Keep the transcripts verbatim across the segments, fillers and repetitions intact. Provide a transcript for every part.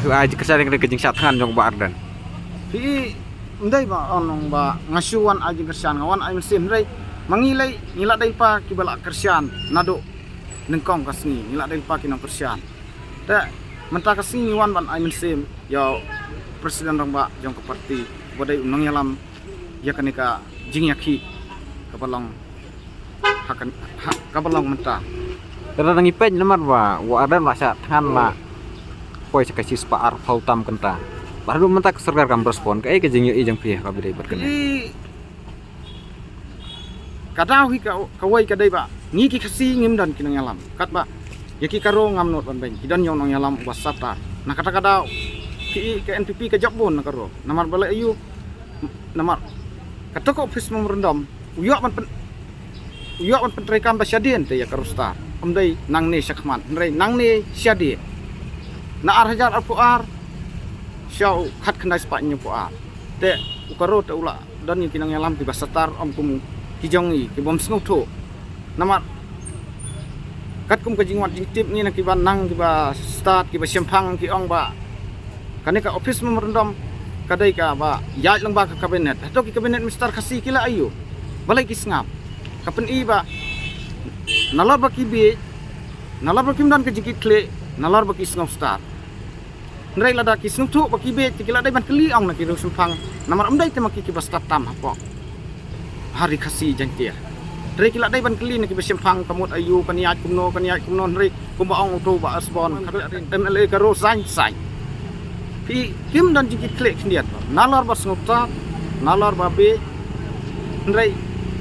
Phi ai jingkyrshan ïa ka jingshad thngan jong u Bah Ardent? Phi, ym dei ba ong ba nga shu wan ai jingkyrshan, nga wan ai mynsiem, hynrei ma ngi lei ngi la dei lypa kiba la kyrshan naduh nyngkong ka sngi, ngi la dei lypa ki nongkyrshan. Te mynta ka sngi ngi wan ban ai mynsiem ïa u President Rangbah jong ka party, ba dei u nongïalam ïa kane ka jingïakhih kaba long ha kan, ha, kaba long mynta. Te lada ngi peit namar ba u Ardent la shah thngan la poi sha ka shispah arphew tam kynta, bad haduh mynta ka sorkar kam respond, kaei ka jingïohi jong phi ha kaba ïadei bad kane? Ka daw hi ka, kawei ka dei ba ngi ki Khasi ngim don ki nongïalam. Katba ïa ki Garo ngam nud ban beiñ, ki don ïa u nongïalam uba star. Na kata ka daw phi i ka N P P ka jop bun na Garo. Namar balei aiu? Namar kato ka office memorandum u ïoh ban pyn, u ïoh ban pyntreikam ba shadien te ïa ka roster. Ym dei nangne shakhmat, hynrei nangne shadien. Na ar hajar arphew ar sha u khatkhyndai spah hynñiewphew ar. Te u Garo te u la don ïa ki nongïalam kiba star, ym kum ki jong ngi kibym sngewthuh. Namar katkum ka jingwad jingtip ngi na kiba nang, kiba stad, kiba shemphang, ki ong ba kane ka office memorandum ka dei kaba ïaid lyngba ka cabinet. Hato ki cabinet minister Khasi ki la aiu? Balei ki sngap? Ka pyni ba nalor ba ki bieit, nalor ba kim don ka jingkitkhlieh, nalor ba ki sngew stad. Hynrei lada ki sngewthuh ba ki bieit, ki la dei ban kylli ong na ki riewshemphang. Namar ym dei te ma ki kiba stad tam hapoh ha ri Khasi Jaiñtia. Hynrei ki la dei ban kylli na kiba shemphang, ka mut aiu, kan ïaid kumno, kan ïaid kumno, hynrei kumba ong uto u Bah Osborne, ka M L A Garo saiñ saiñ. Phi, kim don jingkitkhlieh khyndiat, nalor ba sngewthuh, nalor ba bieit. Hynrei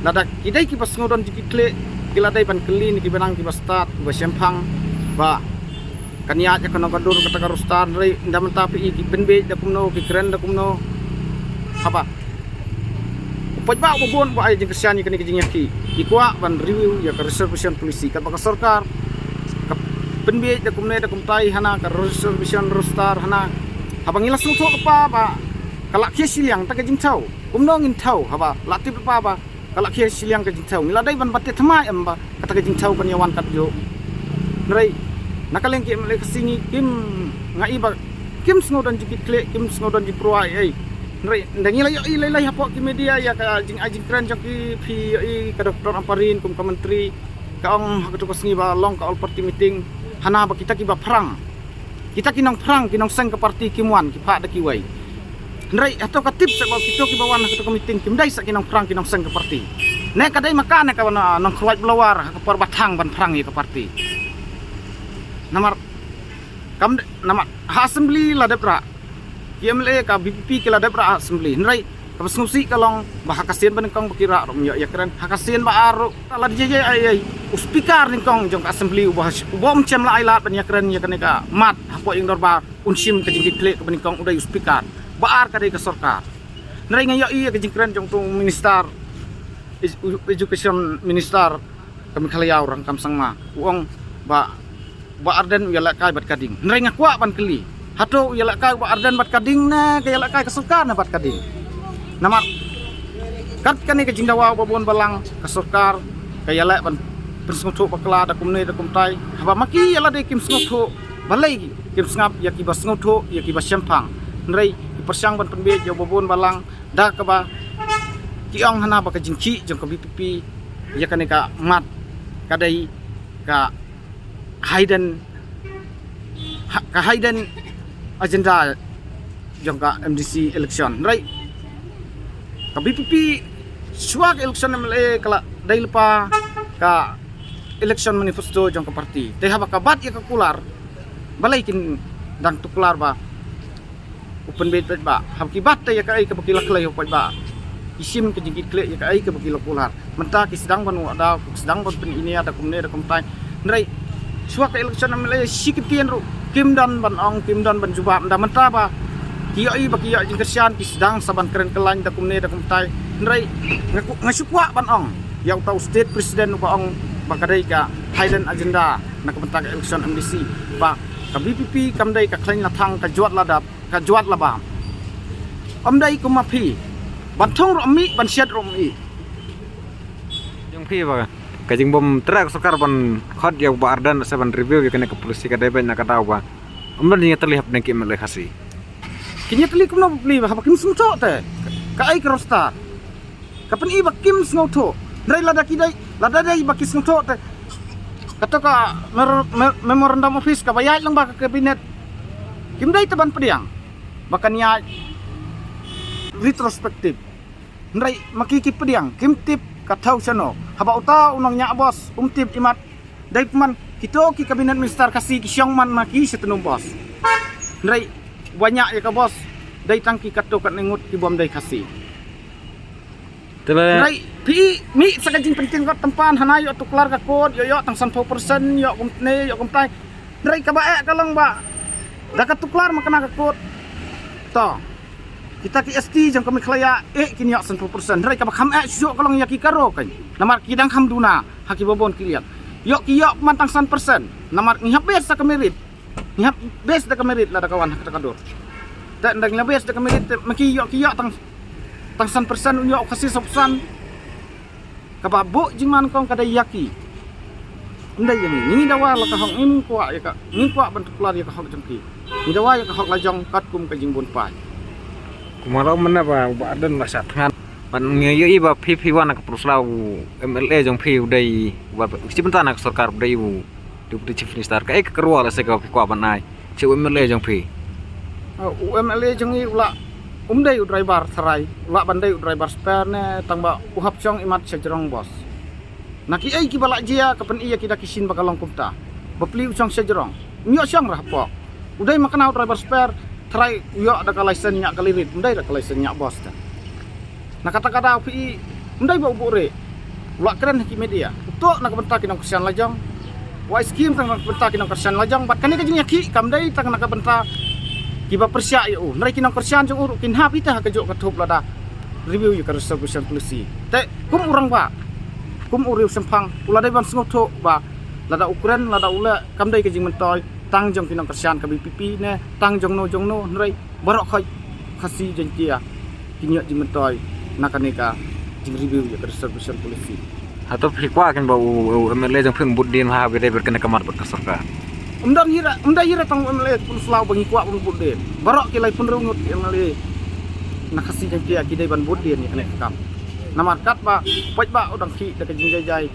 lada ki dei kiba sngew don jingkitkhlieh, ki la dei ban kylli na kiba nang, kiba stad, kiba shemphang, ba kan ïaid ïa ka nongkyndur kata ka roster, hynrei ynda mynta phi i ki pynbieit da kumno, ki kren da kumno. Haba u paidbah uba bun ba ai jingkyrshan ïa kane ka jingïakhih, ki kwah ban review ïa ka reservation policy, katba ka sorkar ka pynbieit da kumne da kumtai hana ka reservation roster hana. Haba ngi la sngewthuh lypa ba ka la khie shiliang, ta ka jingthew, kumno ngin thew haba la tip lypa ba ka la khie shiliang ka jingthew? Ngi la dei ban bat thymmai em ba kata ka jingthew kan ïa wan katjuh? Hynrei na ka liang ki M L A Khasi ngi kim, nga i ba kim sngew don jingkitkhlieh, kim sngew don jingpyrwa ei ei. Hynrei ynda ngi la ïohi lei lei hapoh ki media ïa ka jingai jingkren jong ki, phi ïohi ka Doctor Ampareen kum ka myntri ka ong ha kato ka sngi ba long ka all party meeting, hana ba kita kiba phrang, kita ki nongphrang, ki nongseng ka party kim wan, ki phah da kiwei. Hynrei hato ka tip sa ba kito kiba wan ha kato ka meeting kim dei sa ki nongphrang, ki nongseng ka party? Ne ka dei ma ka ne ka wan, ah, nongkhruaid blower ha ka por ba thang ban phrang ïa ka party? Namar kam de-, namar ha assembly la dep rah, ki M L A ka V P P ki la dep rah ha assembly. Hynrei kaba sngewsih ka long ba ha ka sien ba nyngkong ba ki rah ruh ym ïoh ïakren, ha ka sien ba ar ruh la dei ei ei, u speaker nyngkong jong ka assembly uba, uba ym shym la ai lad ban ïakren ïa kane ka mat hapoh ïing dorbar, un shim ka jingkitkhlieh kaba nyngkong u dei u speaker, ba ar ka dei ka sorkar. Hynrei nga ïohi ïa ka jingkren jong uto u minister, edu-, education minister ka Meghalaya, u Rangkam Sangma, u ong ba Bah Ardent u ïalehkai bad ka ding. Hynrei nga kwah ban kylli, hato u ïalehkai u Bah Ardent bad ka ding ne ka ïalehkai ka sorkar ne bad ka ding? Namar kat kane ka jingdawa uba bun balang, ka sorkar ka ïaleh ban pynsngewthuh bakla da kumne da kumtai. Haba ma ki ïa lade kim sngewthuh, balei kim sngap ïa kiba sngewthuh, ïa kiba shemphang? Hynrei ki pyrshang ban pynbieit ïa uba bun balang da kaba ki ong hana ba ka jingkhih jong ka V P P ïa kane ka mat ka dei ka hidden, ha-, ka hidden agenda jong ka M D C election. Hynrei ka V P P shuwa ka election M L A ka la dei lypa ka election manifesto jong ka party. Te haba ka bat ïa ka kular, balei kin dang tuklar ba u pynbieit paidbah? Haba ki bat te ïa kaei kaba ki la khlei ha u paidbah, ki shim ka jingkitkhlieh ïa kaei kaba ki la kular. Mynta ki sdang ban wad, ki sdang ban pyni nia da kumne da kumtai. Hynrei shuwa ka election M L A shi kyntien ruh kim don ban ong, kim don ban jubab. Ynda mynta ba ki ïohi ba ki ïoh jingkyrshan, ki sdang sa ban kren kyllain da kumne da kumtai. Hynrei nga ku-, nga shu kwah ban ong ïa uta u state president uba ong ba ka dei ka hidden agenda na ka bynta ka election M D C, ba ka V P P kam dei ka khlaiñ la thang, ka jwat la dap, ka jwat la bam. Ym dei kum ma phi, ban thung ruh ym mih, ban shet ruh ym mih. Jong phi ba ka jingbym treh ka sorkar ban khot ïa u Bah Ardent se ban review ïa kane ka policy ka dei beit na ka daw ba Ym don jingïatylli hapdeng ki M L A Khasi. Kin ïatylli kumno bapli ba haba kim sngewthuh te. Ka ai ka roster. Ka pyni ba kim sngewthuh. Hynrei lada ki dei, lada dei ba ki sngewthuh te. Kato ka mer-, mer-, memorandum office kaba ïaid lang ba ka cabinet. Kim dei te ban pdiang. Ba kan ïaid retrospective. Hynrei ma ki ki pdiang, kim tip ka thaw shano. Haba uta u nongñiah bos, um tip imat. Dei pman, kito ki cabinet minister Khasi ki shong man ma ki sha tnum bos. Hynrei, ba ñiah ïa ka bos, dei tang ki katto katne ngut ki bym dei Khasi. Te ba Hynrei, phi mih sa ka jingpyntieng kot tympan hana ïoh tuklar ka kot, ïoh ïoh tang sanphew percent, ïoh kumne, ïoh kumtai. Hynrei kaba eh ka long ba. Da ka tuklar ma kane ka kot. To. Kita ki S T jong ka Meghalaya eh kin ïoh sanphew percent. Hynrei kaba kham eh shuh ka long ïa ki Garo kan. Namar ki dang kham duna ha kiba bun ki liang. Ïoh ki ïoh man tang san percent. Namar ngi hap base da ka merit. Ngi hap base da ka merit lada ka wan ha kata ka dur. Te ynda ngi la base da ka merit te ma ki ïoh ki ïoh tang tang san percent, u ïoh u Khasi saw percent. Kaba buh jingman kong ka dei ïa ki. Ym dei ïa ngi. Ngi dawa la ka hok, ngim kwah ïa ka. Ngim kwah ban tuklar ïa ka hok jong ki. Ngi dawa ïa ka hok la jong katkum ka jingbun paid. Kumno mynne ba u Bah Ardent ba sha thngan. Ban ngi ïohi ba phi phi wan na ka pyrshah u M L A jong phi u dei u ba u chief mynta na ka sorkar u dei u Deputy Chief Minister. Kaei ka role lehse kaba phi kwah ban ai sha u M L A jong phi? Uh, u M L A jong ngi u lah um dei u driver tharai, u lah ban dei u driver spare ne tang ba u hap shong imat sha jrong bos. Na kiei kiba lah jia ka pyni ïa ki da ki shin ba ka long kumta. Bapli u shong sha jrong. Um ïoh shong ra hapoh. U dei ma kane u driver spare tharai u ïoh da ka license ñiah ka lirit, um dei da ka license ñiah bos te. Na kata ka daw phi i, ym dei ba u buhrieh. U la kren ha ki media. U tuh na ka bynta ki nongkyrshan la jong. U ai skim tang na ka bynta ki nongkyrshan la jong. Bad kane ka jingïakhih kam dei tang na ka bynta kiba pyrshah ïa u. Hynrei ki nongkyrshan jong u ruh kin hap ïa ka juk ka thup lada review ïa ka reservation policy. Te kum u rangbah, kum u riew shemphang, u la dei ban sngewthuh ba lada u kren, lada u leh, kam dei ka jingmyntoi tang jong ki nongkyrshan ka VPP ne tang jong no jong no, hynrei baroh khoit Khasi Jaiñtia kin ïoh jingmyntoi na kane ka jingreview ïa ka reservation policy. Hato phi kwah kin ba u, u MLA jong phi un bud dien ha ba dei bad kane ka mat bad ka sorkar? Ym don hi ra, ym dei hi ra tang u MLA Khuslai ba ngi kwah ban bud dien. Baroh ki laiphew hynriew ngut ki MLA na Khasi Jaiñtia ki dei ban bud dien ïa kane ka kam. Namar katba paidbah u dang khih da ka jingjaijai.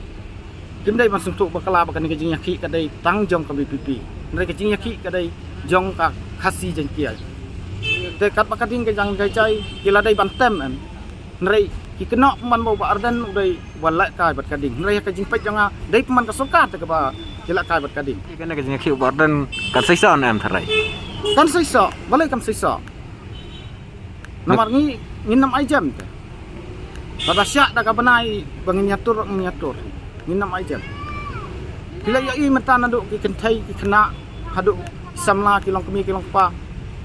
Kim dei ban sngewthuh bakla ba kane ka jingïakhih ka dei tang jong ka VPP. Hynrei ka jingïakhih ka dei jong ka Khasi Jaiñtia. Te katba ka ding ka jingjaijai ki la dei ban tem em. Hynrei ki kynnoh pynban ba u Bah Ardent u dei uba lehkai bad ka ding. Hynrei ha ka jingpeit jong nga dei pynban ka sorkar te kaba ki lehkai bad ka ding. Kane ka jingïakhih u Bah Ardent kan seisoh ne em tharai? Kan seisoh, balei kan seisoh? Namar ngi, ngin ym ai jem te. Lada shah da ka bnai ba ngin ïatur, ngin ïatur. Ngin ym ai jem. Phi la ïohi mynta naduh ki kynthei ki khynnah haduh ki samla ki longkmie ki longkpa.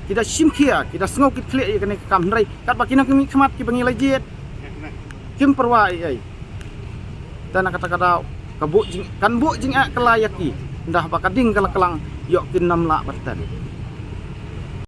Ki da shim khia, ki da sngew kit khlieh ïa kane ka kam, hynrei katba ki nongmihkhmat kiba ngi la jied, kim pyrwa ei ei. Te na kata ka daw ka buh jing, kan buh jingeh kylla ïa ki. Ynda ba ka ding ka la klang, ïoh kin ym lah ban tem.